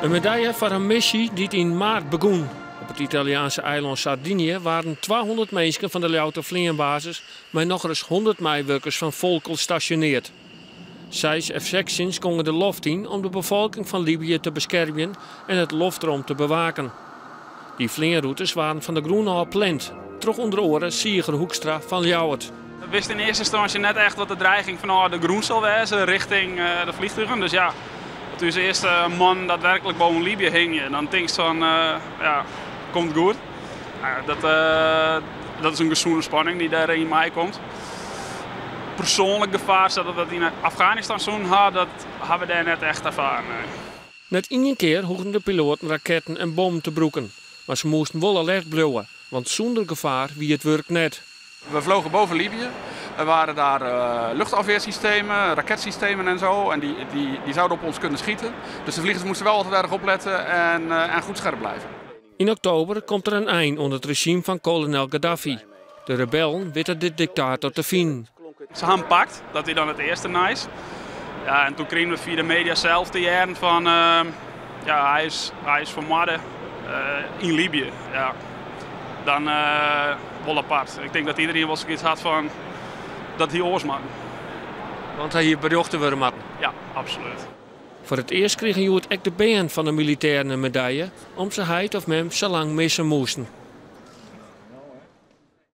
In medalje foar in missy dy't yn maart begûn. Op it Italiaanske eilân Sardinië waarden 200 minsken fan de Ljouwerter fleanbasis mei nochris 100 meiwurkers fan Volkel stasjoneard. Seis F-16's gongen de loft yn om de befolking fan Libië te beskermjen en it loftrom te bewaken. Dy fleanrûtes waarden fan de grûn ôf pland troch ûnder oare Sieger Hoekstra fan Ljouwert. We wisten yn earste ynstânsje net echt wat de dreiging fanôf de grûn sil wêze rjochting de fleantugen. Dus ja, as ús earste man daadwerklik boppe Libië hingje, dan tinkst fan ja, komt goed. Dat is in gesûne spanning dy't dêryn meikomt. Persoanlik gefaar, sa't we dat yn Afganistan sjoen ha, dat ha we dêr net echt erfaren. Nee. Net ien kear hoegden de piloaten raketten en bommen te brûken, mar se moasten wol alert bliuwe, want sûnder gefaar wie it wurk net. We vlogen boven Libië. Er waren daar luchtafweersystemen, raketsystemen en zo. En die zouden op ons kunnen schieten. Dus de vliegers moesten wel altijd erg opletten en goed scherp blijven. Yn oktober komt der in ein oan it rezjym fan kolonel Gaddafi. De rebellen witte de diktator te finen. Se ha him pakt, dat wie dan it earste nijs. Ja, en doe krigen we fia de media sels te hearren fan ja, hy is fermoarde yn Libië. Ja, dan wol apart. Ik tink dat iderien wol sayts hat fan dat hie oars moatten. Want hy hie berjochte wurde moatten. Ja, absolút. Foar it earst krigen hjoed ek de bern fan de militêren in medalje, om't se heit of mem sa lang misse moasten.